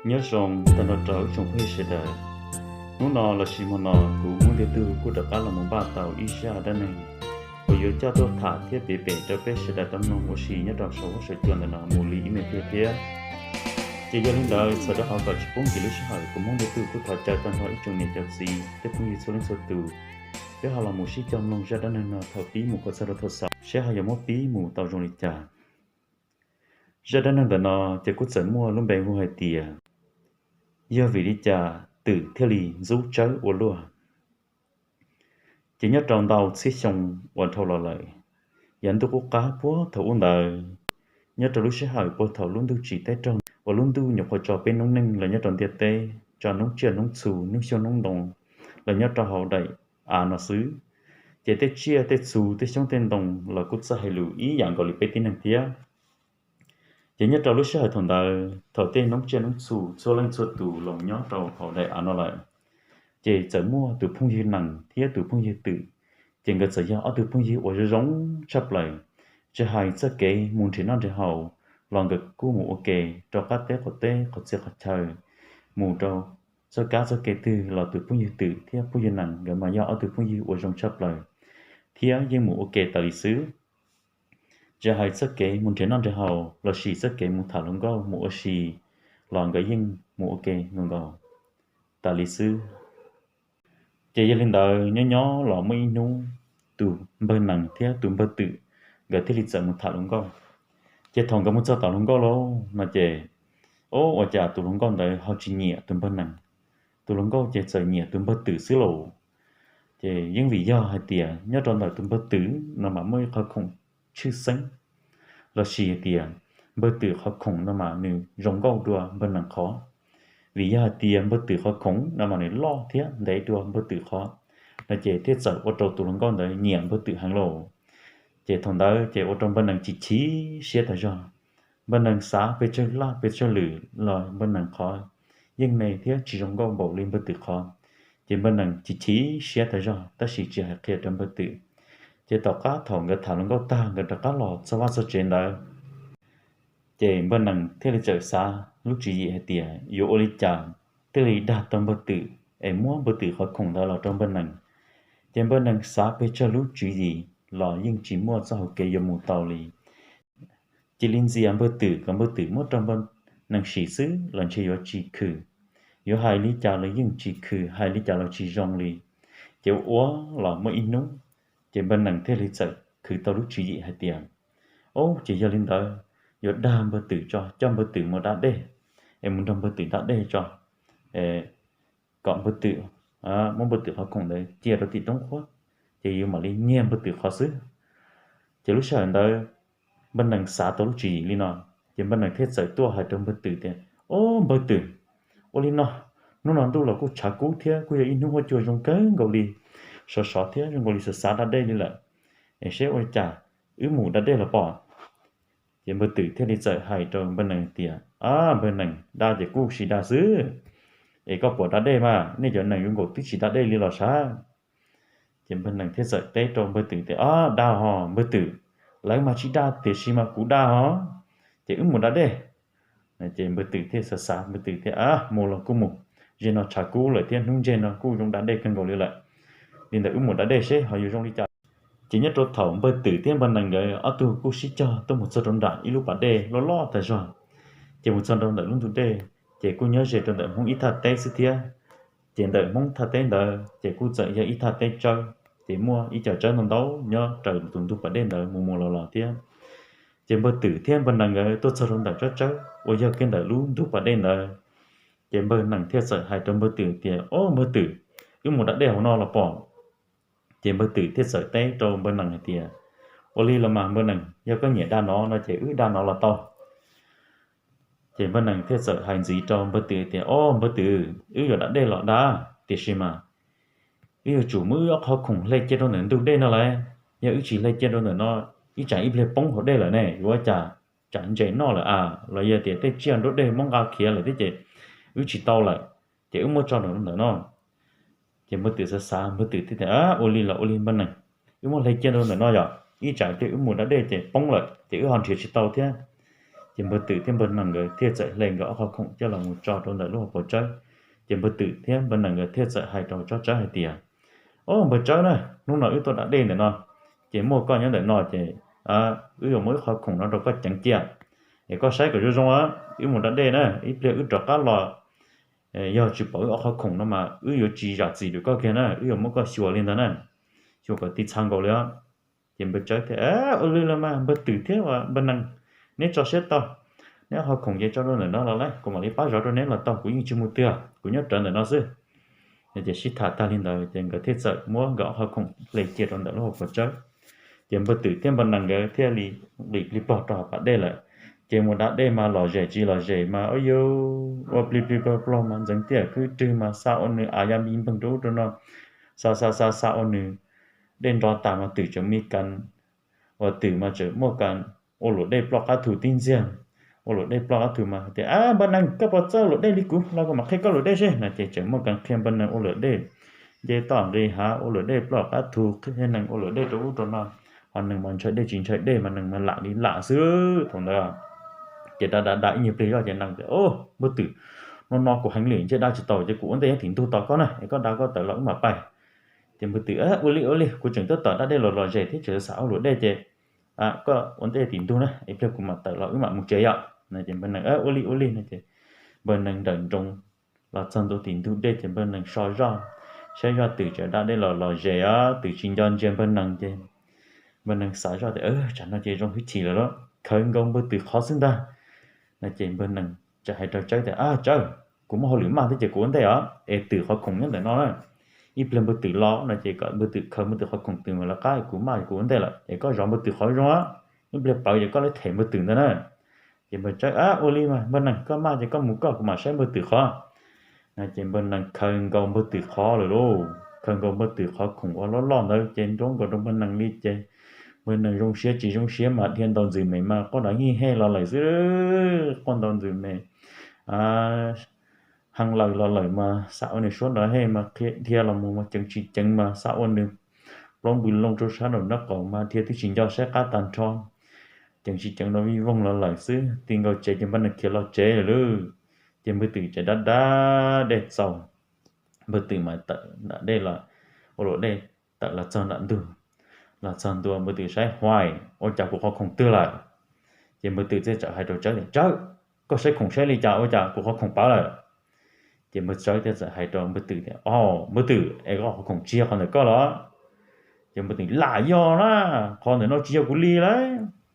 Nyob zoo tag nrho rau ib tsoom phooj ywg sawv daws. Hnub no los sis hmo no kuv Hmoob Ntiag Tug kuj rov qab los mus npaj tau ib zaj dab neeg uas yuav coj tuaj tham thiab piav pem rau peb sawv daws tau mloog ua si nyob rau saum huab saum cua ntawm no mus li ib me pliag thiab. Ces yog li ntawd txhawm rau qhov kom tsis poob kev lub sij hawm, kuv Hmoob Ntiag Tug kuj thov caw tag nrho ib tsoom niam cov txiv thiab phooj ywg txhua leej txhua tus, peb ho los mus sib cog mloog zaj dab neeg no thaum pib mus kom txog rau thaum xaus seb ho yuav muab pib mus tau zoo li cas. Zaj dab neeg ntawm no ces kuj txawm muaj lub npe hu hais tias yog vim li cas twm thiaj li ntxub tsawb ua luaj. Ces nyob rau ntau txhiab xyoo uas dhau los lawm, yav ntuj qub qab puag thaum ub ntawd, nyob rau lub sij hawm puag thaum lub ntuj tsim teb raug uas lub ntuj nyuam qhuav tso peb noob neej los nyob rau ntiaj teb, tso noob tsiaj noob txhu, noob xyoob noob ntoo los nyob rau hauv daim av no xwb, ces tej tsiaj tej txhu tej xyoob tej ntoo los kuj txawj hais lus ib yam nkaus li peb tib neeg thiab. Ces nyob rau lub sij hawm thaum ntawd, thaum tej noob tsiaj noob txhu txhua leej txhua tus los nyob rau hauv daim av no lawm, ces txawm muaj tus phooj ywg nees thiab tus phooj ywg twm. Ces nkawd txawm yog ob tug phooj ywg uas zoo zoo tshaj plaws, tsis hais txoj kev mus nrhiav noj nrhiav haus los nkawd kuj mus ua ke rau qab teb qaum teb qhov txhia qhov chaw, mus rau txoj kab txoj kev twg los tus phooj ywg twm thiab phooj ywg nees nkawd mas yog ob tug phooj ywg uas zoo tshaj plaws thiab yeej mus ua ke tas li xwb. Tsis hais txoj kev mus nrhiav noj nrhiav haus los sis txoj kev mus tham hluas nkauj mus ua si los nkawd yeej mus ua ke nkaus nkaus tas li xwb. Ces yog li ntawd nyob nyob los muaj ib hnub tus npawg nees thiab tus npawg twm nkawd thiaj li txawm mus tham hluas nkauj. Ces thaum nkawd mus txog tom hluas nkauj lauj no ces, o, ua cas tus hluas nkauj ntawd ho tsis nyiam tus npawg nees, tus hluas nkauj ces txawm nyiam tus npawg twm xwb lauj. Ces yeej vim yog hais tias nyob rau ntawm tus npawg twm no mas muaj ib qhov khoom tshwj xeeb los sis hais tias npawg twm qhov khoom no mas nws zoo nkauj dua npawg nees qhov. Vim yog hais tias npawg twm qhov khoom no mas nws loj thiab ntev dua npawg twm qhov no ces thiaj txawm ua rau tus hluas nkauj ntawd nyiam npawg twm heev lauj. Ces thaum ntawd ces ua rau npawg nees chim chim siab tag zog. Npawg nees xav pes tsawg laj pes tsawg lwm los npawg nees qhov yeej me thiab tsis zoo nkauj npaum li npawg twm qhov. Ces npawg nees chim chim siab tag zog tab sis tsis hais qhia rau npawg twm. Ces tom qab thaum nkawd tham hluas nkauj tag nkawd rov qab los txog vaj txog tsev ntawd, ces npawg nees thiaj li txawm xav lub tswv yim hais tias yuav ua li cas thiaj li dag tau npawg twm es muab npawg twm qhov khoom ntawd los rau npawg nees. Ces npawg nees xav pes tsawg lub tswv yim los yeej tsis muaj txoj hauv kev yuav mus tau li. Cia li ntxias npawg twm kom npawg twm muab rau npawg nees sim xwb los ntshe yuav tsis khwm. Yuav hais li cas los yeej tsis khwm, hais li cas los tsis zoo li. Ces ua los muaj ib hnub, ces npawg nees thiaj li txawm khwv tau lub tswv yim hais tias, o, ces yog li ntawd yuav dag npawg twm tso, coj npawg twm mus da dej, es mus nrog npawg twm da dej tso, kom npawg twm muab npawg twm qhov khoom ntawd cia rau tim roob qhuab, ces yus mam li nyiag npawg twm qhov xwb. Ces lub sij hawm ntawd npawg nees xav tau lub tswv yim li no, ces npawg nees thiaj txawm tuaj hais rau npawg twm tias, o, npawg twm, ua li no, hnub no ntuj los kuj tshav kub thiab kuj yog ib hnub huab cua zoo kawg nkaus li, sov sov thiab zoo nkaus li xav xav da dej li lawm, es seb ua li cas wb mus da dej los pom. Ces npawg twm thiaj li txawm hais rau npawg nees tias, a, npawg nees, da ces kuj sim da xwb, es koj puas da dej mas, nej cov nees yuav nkaus twb tsis da dej li los sav. Ces npawg nees thiaj txawm teb rau npawg twm tias, o, da hos npawg twm, lawv mas tsis da tiam sis mas kuv da hos, ces wb mus da dej. Ces npawg twm thiaj xav xav, npawg twm thiaj, a, mus los kuj mus, ze no tshav kub lawm thiab hnub ntseg no kuj zoo da dej kawg nkaus li lawm, li ntawd wb mus da dej seb ho yuav zoo li cas. Ces nyob rau thaum npawg twm thiab npawg nees nkawd ob tug kuj sib cog tuaj mus txog rau nram ib lub pas dej loj loj tag zog, ces mus txog rau ntawm lub ntug dej, ces kuj nyob ze rau ntawm hmoob ib thaj teb xwb thiab. Ces ntawm hmoob thaj teb ntawd ces kuj txawm yog ib thaj teb tsawb, ces muaj ib co tsawb ntau ntau nyob raws tus ntug pas dej ntawd mus mus los los thiab. Ces npawg twm thiab npawg nees nkawd tuaj txog rau ntawm tsawb tsawb uas yog kiag ntawm lub ntug pas dej ntawd, ces npawg nees thiaj txawm hais rau npawg twm tias, o, npawg twm, wb mus da dej hauv no los pom. Ces npawg twm thiaj txawm teb rau npawg nees hais tias, ua li los mas npawg nees, yog koj nyiam da no no ces wb da no los tau. Ces npawg nees thiaj txawm hais ntxiv rau npawg twm tias, o, npawg twm, wb yuav da dej los da, tiam sis mas wb yuav tsum muab wb ob qhov khoom hle cia rau ntawm ntug dej no lawm. Yog wb tsis hle cia rau ntawm no, ib tsam ib pliag poob hauv dej lawm ne, yuav ua cas, tsam ntses noj lawm a, los yog tias tej tsiaj nruab dej muab nqa khiav lawm thiab ces wb tsis tau lawm, ces wb muab tso rau ntawm no. Ces npawg twm xav xav, npawg twm thiaj tias, ua li los ua li npawg nees, wb muab hle cia rau ntawm no yom, ib tsam ces wb mus da dej ces poob lawm ces wb ho nrhiav tsis tau thiab. Ces npawg Twm thiab npawg Nees nkawd thiaj txawm hle nkawd ob qhov khoom coj los mus tso rau ntawm lub hauv paus tsawb. Ces npawg Twm thiab npawg Nees nkawd thiaj txawm hais rau tsob tsawb hais tias, Au npawg tsawb na, hnub no wb tuaj da dej ntawm no, ces muaj koj nyob ntawm no ces wb yuav muab wb qhov khoom no rau koj ceev cia, es koj saib kom zoo zoo, wb mus da dej na, ib pliag wb rov qab los yog tsis pom wb ob qhov khoom no mas wb yuav tsis zam txim rau koj kiag na, wb yuav muab koj xyuas li ntag na, xyuas kom tiv txha nkaus li os. Ces npawg tsawb thiaj, Ua li los mas npawg Twm thiab npawg Nees, neb tso siab tau, neb ob qhov khoom ces tso rau ntawm no los lawm, kuv mam li pab zov rau neb los tau, kuv yeej tsis mus twg, kuv nyob rawv ntawm no xwb. Ces sib tham tag li ntawd ces nkawd thiaj txawm muab nkawd ob qhov khoom hle cia rau ntawm lub hauv paus tsawb. Ces npawg Twm thiab npawg Nees nkawd thiaj li nqis plig plog rau hauv pas dej lawm. Ces mus da dej mas lom zem tsis lom zem mas ua plig plig plog plog mas ntxeev tiaj khwb rwg mas xa ua nws av ya npi npeeg rau ub rau no, xa xa xa xa ua nws dej nro tas mas Twm tseem me kas, uas Twm mas tseem muaj kas ua luam dej ploj qab thu tib ntxiag. Ua luam dej ploj qab thu mas tias, Npawg Nees, koj puas txawj luam dej li kuv, los kuv mam qhia koj luam dej seb, no ces tseem muaj kas qhia npawg Nees ua luam dej, nce toj nqis hav ua luam dej ploj qab thu, qhia Nees ua luam dej rau ub rau no. Ho Nees mas ntshaw dej tsis ntshaw dej mas Nees mas lam li lam xwb thaum ntawd. Ces da da da ib nyuag pliag zoj ces Nees tias, Npawg Twm, no no kuv heev li ntshe da tsis tau ces kuv ua ntej tim ntug tos koj na, es koj da koj tawm los wb mam pais. Ces npawg Twm, Ua li ua li, kuv tseem tab tom da dej los lom zem thiab tseem xav ua luam dej ces koj ua ntej tim ntug na, ib pliag kuv mam tawm los wb mam mus tsev yom. No ces npawg Nees, Ua li ua li, no ces npawg Nees nrawm nroos los txog ntua tim ntug dej ces npawg Nees so zoj saib zoj Twm tseem da dej los lom zem os, Twm tsis nco ntsia npawg Nees ces npawg Nees xav zoj tias, Tsam no ces zoo hwj chim lawm lauj, khaws nkaus npawg Twm qhov xwb ntag. No ces npawg Nees txawm hais rau Tsawb tias, Tsawb, kuv muaj hauj lwm maj thiab ces kuv ua ntej os, es Twm qhov khoom nyob ntawm no na, ib pliag npawg Twm los no ces kom npawg Twm khaws npawg Twm qhov khoom, Twm mam lawv qab, kuv maj kuv ua ntej lawm es koj zov npawg Twm qhov zoo, ib pliag pawv ces koj lawv them npawg Twm ntag na. Ces npawg Tsawb, Ua li mas npawg Nees, koj maj ces koj mus koj, kuv mam saib npawg Twm qhov. No ces npawg Nees khaws nkaus npawg Twm qhov lawm lauj, khaws nkaus npawg Twm qhov khoom uas loj loj ntawd ces nrov nkaus rau npawg Nees li ces npawg Nees zoo siab tsis zoo siab mas dhia ntaus ntxwm mem mas quaj nrov hij hej los lawm xwb. Quaj ntaus ntxwm mem, hee lawm los lawm mas xav ua nws suab nrov hej mas dhia los mus mas ceev tsis ceev mas xav ua nws plaub npws loo rau sab nraum nraub qaum mas dhia twb tsis nco saib qab tag nrho, ceev tsis ceev nrov vij voog los lawm xwb. Ti nkaus tsev ces npawg Nees khiav los tsev lawm lauj. Ces npawg Twm tseem da da dej txaus, npawg Twm mas tawm nram dej los, ua luam dej tawm los txog nram ntug, los txog ntua npawg Twm saib, Huais, ua cas kuv qhov khoom twg lawm? Ces npawg Twm thiaj txawm hais rau Tsawb tias, Tsawb, koj saib khoom saib li cas ua cas kuv qhov khoom pawv lawm? Ces npawg Tsawb thiaj txawm hais rau npawg Twm tias, Au npawg Twm, es koj qhov khoom tsis yog qhov ntawm koj los? Ces npawg Twm, Lam yog na, qhov ntawm no tsis yog kuv li lauj,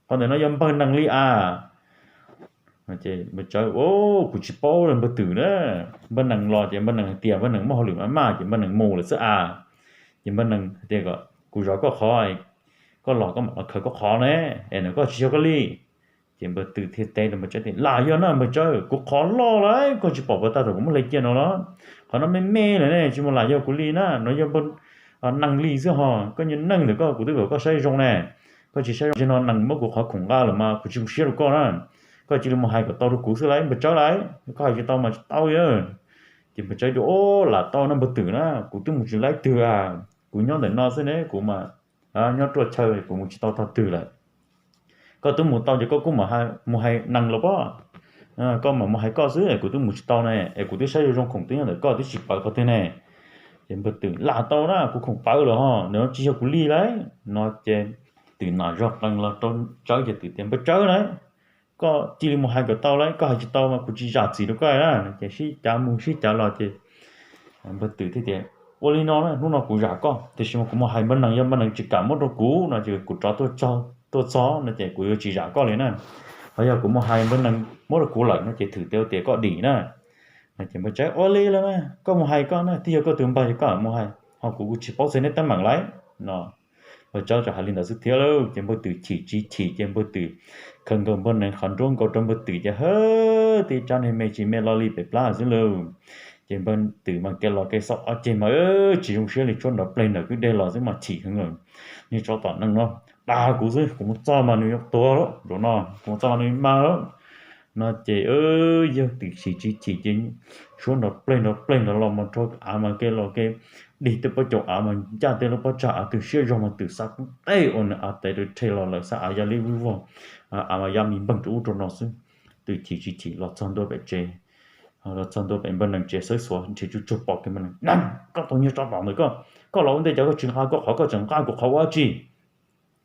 qhov ntawm no yog npawg Nees li as. Ces npawg Tsawb, Kuv tsis paub li npawg Twm na, npawg Nees los ces npawg Nees hais tias npawg Nees muaj hauj lwm maj maj ces npawg Nees mus lawm xwb as. Ces npawg Nees hais tias kom kuv zov koj qhov, koj los koj mam los khaws koj qhov ne, es ntawm koj tsis yog koj li. Ces npawg Twm thiaj teb rau npawg Tsawb tias, Lam yog na npawg Tsawb, kuv qhov loj lawm, koj tsis pom puas tag thaum kuv muab hle cia no los? Qhov no me me lawm ne, tsis mus lam yog kuv li na, no yog npawg Nees li xwb ho, koj niag neeg ntawm koj kuv twb kom koj saib zoo ne, koj tsis saib zoo, no Nees muab kuv qhov khoom nqa lawm mas kuv tsis zoo siab rau koj na. Koj cia li mus hais kom tau rau kuv xwb lauj npawg Tsawb lauj, koj hais tsis tau mas tsis tau li. Ces npawg Tsawb tias, Lam tau na npawg Twm na, kuv twb mus tsis laib twg a, kuv nyob ntawm no xwb ne, kuv mas nyob ruaj chaw kuv mus tsis tau tog twg lawm. Koj twb mus tau ces koj kuj mus hais Nees los pob, koj mam mus hais koj xwb, kuv twb mus tsis tau ne, es kuv twb saib zoo zoo khoom twb nyob ntawm koj twb tsis pawv qhov twg ne. Ces npawg Twm, Lam tau na, kuv khoom pawv lawm ho, ntawm no tsis yog kuv li lauj. No ces Twm nam zog qees los rau Tsawb ces Twm tias, Npawg Tsawb lauj, koj cia li mus hais kom tau lauj, koj hais tsis tau mas kuv tsis zam txim rau koj na. Ces sib cav mus sib cav los ces npawg Twm thiaj tias, Ua li no, hnub no kuv zam koj, tiam sis mas kuv mus hais npawg Nees, yog npawg Nees tsis kam muab rau kuv no ces kuv rov tuaj txog no ces kuv yuav tsis zam koj li na. Ho yog kuv mus hais npawg Nees muab rau kuv lawm no ces thwm tias koj dim na. No ces npawg Tsawb, Ua li los mas koj mus hais koj na, twb yog koj tus npawg ces koj mus hais, ho kuv kuv tsis paub txog neb teeb meem lauj. No npawg Tsawb txawm hais li ntawd xwb thiab lauj. Ces npawg Twm chim tsis chim ces npawg Twm khaws nkaus npawg Nees qhov nruab nkaus rau npawg Twm ces hawb tib tsab niag me tsis me lo li pem plab xwb lauj. Ces npawg Twm mas kev los kev xauj ob ceg mas tsis zoo siab li, tshuab nrov pleg nram kwj deg los xwb mas chim heev lawm. Niag tsov tom nees no dag kuv xwb, kuv mus txog mas nws yuav tuag lawm zaum no, kuv mus txog mas nws mag lawm. No ces yawg Twm chim tsis chim ces tshuab nrov pleg nrov pleg nrov los mas rho av mas kev los kev dig tej pob caus av mas ncaj tej lub pob tsag av, twb siab zog mas Twm xa kub tej ua nws av tes rau rhe los lawm, xa av ya li vij vog, av mas ya mis npeeg rau ub rau no xwb. Twm chim tsis chim los txog ntua pem tsev, los txog ntua pem npawg Nees tsev xawb xuas nrhiav tsuj tsuag pom kiag npawg Nees. Nees, koj tus niag tsov tom ntawm koj, koj los ua ntej cas koj tsis nqa koj qhov, koj tseem nqa kuv qhov ua dab tsi?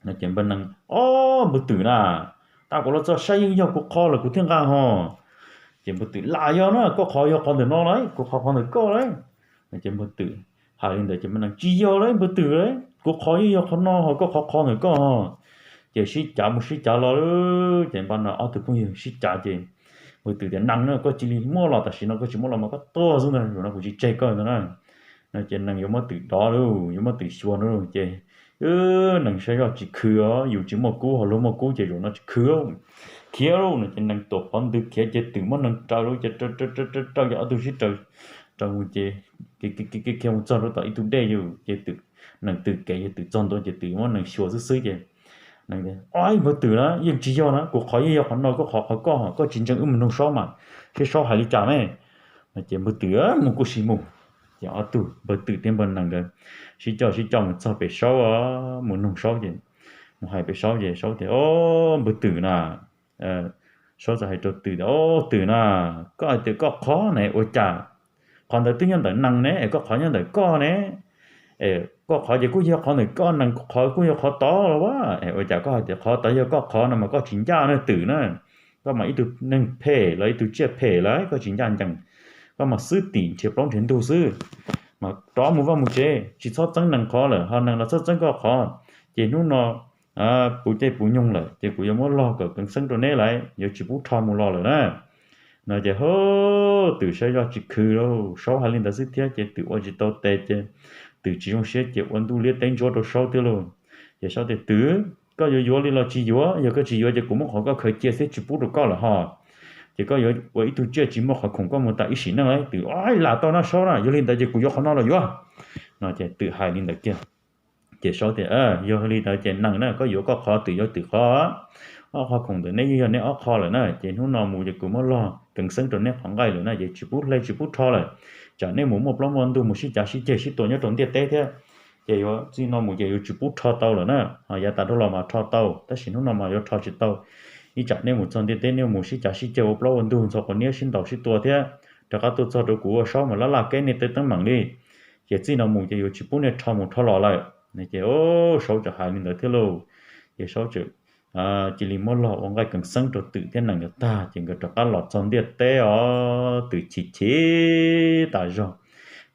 No ces npawg Nees, ob, npawg Twm na, tas kuv los txog saib yeej yog kuv qhov lawm kuv thiaj nqa hos. Ces npawg Twm, lam yog na, koj qhov yog qhov ntawm no lauj, kuv qhov qhov ntawm koj lauj. Ces npawg Twm hais li ntawd ces npawg Nees, tsis yog lauj npawg Twm lauj, kuv qhov yeej yog qhov no hos koj qhov qhov ntawm koj hos. Ces sib cav mus sib cav los, ces npawg Nees ob tug phooj ywg sib cav ces npawg Twm tias, Nees na, koj cia li muab los, tam sim no koj tsis muab los mas koj tuag xwb ntag, zaum no kuv tsis tseg koj ntag na. No ces Nees yuav muab Twm dov lauj, yuav muab Twm xyuas no lauj ces Nees saib zoj tsis khwv os, yus tsis muaj kub ho luag muaj kub ces zaum no tsis khwv lauj, khiav lauj. No ces Nees tuam phov ntwg khiav ces Twm muab Nees raws lauj ces raws raws raws ces ob tug sib raws, raws mus ces khiav mus txog rau tom ib tug dej yus ces Twm, Nees tws kev ces Twm txog ntua ces Twm muab Nees xyuas xwb xwb ces Nees, ob, npawg Twm na, yeej tsis yog na, kuv qhov yeej yog qhov no, koj qhov qhov koj, koj tsis ntseeg wb mus noog Saub mas, seb Saub hais li cas me. No ces npawg Twm mus kuj sim mus. Ces ob tug npawg Twm thiab npawg Nees nkawd sib coj sib coj mus txog pem Saub, mus noog Saub ces, mus hais pem Saub ces Saub tias, Ob, npawg Twm na, Saub txawm hais rau Twm tias, Ob, Twm na, koj hais tias koj qhov ne ua cas, qhov ntawd twb nyob ntawm Nees ne es koj qhov nyob ntawm koj ne, es koj qhov ces kuj yog qhov ntawm koj, Nees qhov kuj yog qhov tod los as, es ua cas koj hais tias qhov tod yog koj qhov no mas koj tsis ncaj na Twm na. Koj mas ib tug neeg phem los ib tug tsiaj phem lawm, koj tsis ncaj ncees, koj mas xwb tim nrhiav plaub nrhiav ntug xwb, mas rov mus vaj mus tsev, tsis txhob txeeb Nees qhov lawm ho Nees los txhob txeeb koj qhov. Ces hnub no puv caij puv nyoog lawm ces kuv yuav muab log kom keev xeeb rau neb lawm, yuav tsis pub rho mus los lawm na. No ces hov Twm saib zoj tsis khwv lauj, Saub hais li ntawd xwb thiab ces Twm ua tsis tau tes ces Twm tsis zoo siab ces ua ntuj liab teb ntsuab rau Saub thiab lauj. Ces Saub tias, Twm, koj yuav yuav li los tsis yuav, yog koj tsis yuav ces kuv muab qhov koj khaws cia thiab tsis pub rau koj lawm ho. Ces koj yuav ua ib tug tsiaj tsis muaj qhov khoom koj mus tas ib sim neej lauj. Twm, Lam tau na Saub na, yog li ntawd ces kuv yuav qhov no los yuav. No ces Twm hais li ntawd kiag. Ces Saub tias, Yog li ntawd ces Nees na, koj yuav koj qhov, Twm yuav Twm qhov, ob qhov khoom ntawm neb yeej yog neb ob qho lawm na, ces hnub no mus ces kuv muab log keev xeeb rau neb qhov nqaij lawm na, ces tsis pub hle tsis pub rho lawm. Tsam neb mus muaj plaub muaj ntug mus sib cav sib ceg sib tua nyob rau ntiaj teb thiab, ces yuav txij no mus ces yuav tsis pub rho tau lawm na. Ho yav tas dhau los mas rho tau tab sis hnub no mas yuav rho tsis tau. Ib tsam neb mus txog ntiaj teb neb mus sib cav sib ceg ua plaub ua ntug ntxhov quav niab sib ntaus sib tua thiab, rov qab tuaj txog rau kuv ua Saub mas laj laj keb nej tej teeb meem li. Ces txij no mus ces yuav tsis pub nej rho mus rho los lawm. Ces Saub txawm hais li ntawd thiab lauj. Ces Saub txawm cia li muab log ua nqaij keev xeeb rau Twm thiab Nees nkawd tag ces nkawd rov qab los txog ntiaj teb os. Twm chim chim tas zog,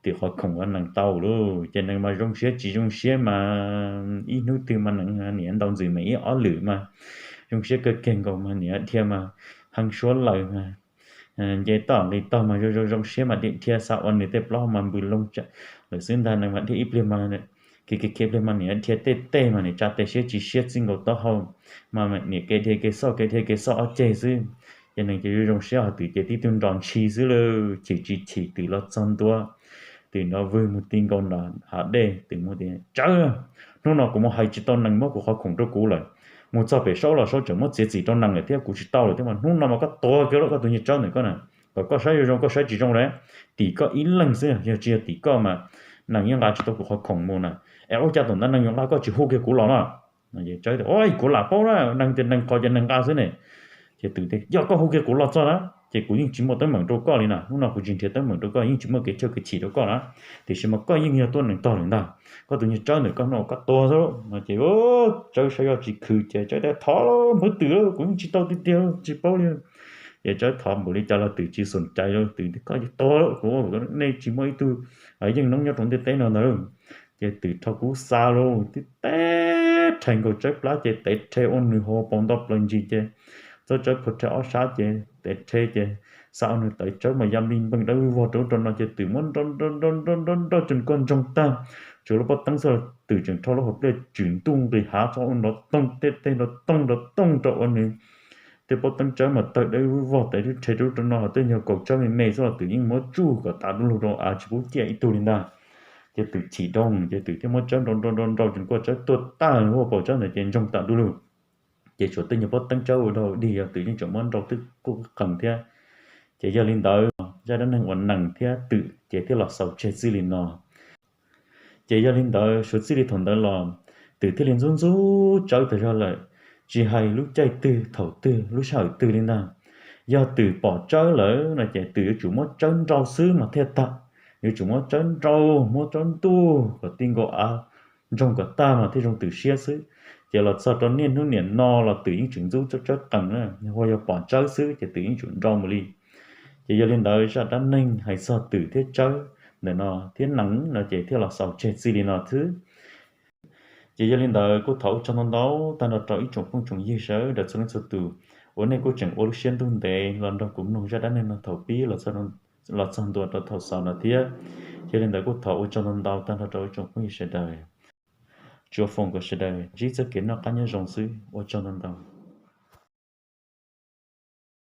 Twm qhov khoom ua Nees tau lauj. Ces Nees mas zoo siab tsis zoo siab mas ib hnub twg mas Nees niam ntau ntxwm mas ib ob lwm mas zoo siab kawg kiag nkaus mas niam dhia mas heev suab laws mas nce toj nqis taug mas zoo zoo zoo siab mas dhia dhia xa ua nws tej plaub mas npws loo lawm xwb ntag. Nees mas dhia ib pliag mas, khiav khiav pliag mas niam dhia tej teg mas niam tsa tes siab tsis siab txij nkaus taub hau mas niam kev dhia kev xauj kev dhia kev xauj ob ceg xwb. Ces Nees ces zoo zoo siab ho Twm ces tib tug nrov ntshis xwb lauj. Chim tsis chim Twm los txog ntua, Twm nrov vwg mus ti nkaus nram hav dej, Twm mus tias, Tsawb, hnub no kuv mus hais tsis tau Nees muab kuv qhov khoom rau kuv lawm. Mus txog pem Saub los Saub tseem muab txiav txim rau Nees lawm thiab kuv tsis tau lawm thiab mas hnub no mas koj tuag kiag lauj, koj tus niag tsawb ntawm koj na. Kom koj saib zoo zoo koj saib tsis zoo lawm, tim koj ib leeg xwb, yog tsis yog tim koj mas Nees yeej nqa tsis tau kuv qhov khoom mus na. Es ua cas tom ntawd Nees yuav nqa koj tsis hu kiag kuv los no? Tsawb tias, Kuv lam paub na, Nees tias Nees qhov ces Nees nqa xwb ne. Ces Twm tias, Yog koj hu kiag kuv los txog na ces kuv yeej tsis muaj teeb meem rau koj li na, hnub no kuv tsis nrhiav teeb meem rau koj, yeej tsis muaj kev chawj kev chim rau koj na, tiam sis mas koj yeej yog tuaj Nees tog lawm ntag. Koj tus niag tsawb ntawm koj hnub no koj tuag xwb no. Ces Tsawb saib zoj tsis khwv ces Tsawb tias, Thov npawg Twm, kuv yeej tsis tau tiag tiag tsis paub li. Ces Tsawb thov npaum li cas los Twm tsis xom cai li, Twm tias, Koj tuag, kuv, nej tsis muaj ib tug yeej noob nyob rau ntiaj teb no ntag. Ces Twm rho kub xa lauj, tib teb rhe nkaus Tsawb plab ces tev rhe ua nws hauv paus nto plaws ntsis ces txawb Tsawb plhu rhe ob sab ces tev rhe ces xa ua nws tawv, Tsawb mas ya nplig npeeg dawb vog rau ub rau no ces Twm muab nrau nrau nrau nrau nrau nrau tseem kua ntsoog tag, tsuas lub pob teeb xwb los Twm tseem rho lub hauv pliaj tswm ntuj nqis hav txog ua nrov toog tej teg nrov toog nrov toog rau ua nws tej pob teeb Tsawb mas tawg dawb vog tawv rhe rau ub rau no, ho tej nyuag kaus Tsawb me me xwb los Twm yeej muab tsuj kom tas du lug rau av tsis pub ciaj ib tug li ntag. Ces Twm chim dhau ces Twm thiaj muab Tsawb nrau nrau nrau nrau tseem kua Tsawb tuag tag, lub hauv paus Tsawb ntawd ces ntsoog tas du lug. Ces tshuav tej nyuag pob teeb Tsawb ua dog dig yog Twm yeej tseem muab nrau twb kuj qees thiab. Ces yog li ntawd zaj dab neeg uas Nees thiab Twm ces thiaj los xaus tseg txij li no. Ces yog li ntawd suav txij li thaum ntawd los Twm thiaj li ntxub ntxub Tsawb tas zog lawm, tsis hais lub caij twg thaum twg lub sij hawm twg li ntag. Yog twm pom tsawb lawm no ces twm yuav tsum muab tsawb nrau xwb mas thiaj tag, yuav tsum muab tsawb nrau, muab tsawb ntuj kom ti nkaus av ntsoog kom tag mas thiaj zoo twm siab xwb. Ces los txog rau niaj hnub niam no los twm yeej tseem ntxub tsawb qees na, ua yog pom tsawb xwb ces twm yeej tsum nrau mus li. Ces yog li ntawd zaj dab neeg hais txog twm thiab tsawb ntawm no thiab nees no ces thiaj los xaus tseg txij li no xwb. Ces yog li ntawd kuj thov ua tsaug ntau ntau tag nrho rau ib tsoom phooj tsoom ywg sawv daws txhua leej txhua tus uas nej kuj tseem ua lub siab ntuj ntev los nrog kuv mloog zaj dab neeg no thaum pib los txog ntua rau thaum xaus no thiab. Yog li ntawd kuj thov ua tsaug ntau ntau tag nrho rau ib tsoom phooj ywg sawv daws. Tsuas foom kom sawv daws ntsib txoj kev noj qab nyob zoo xwb, ua tsaug ntau ntau.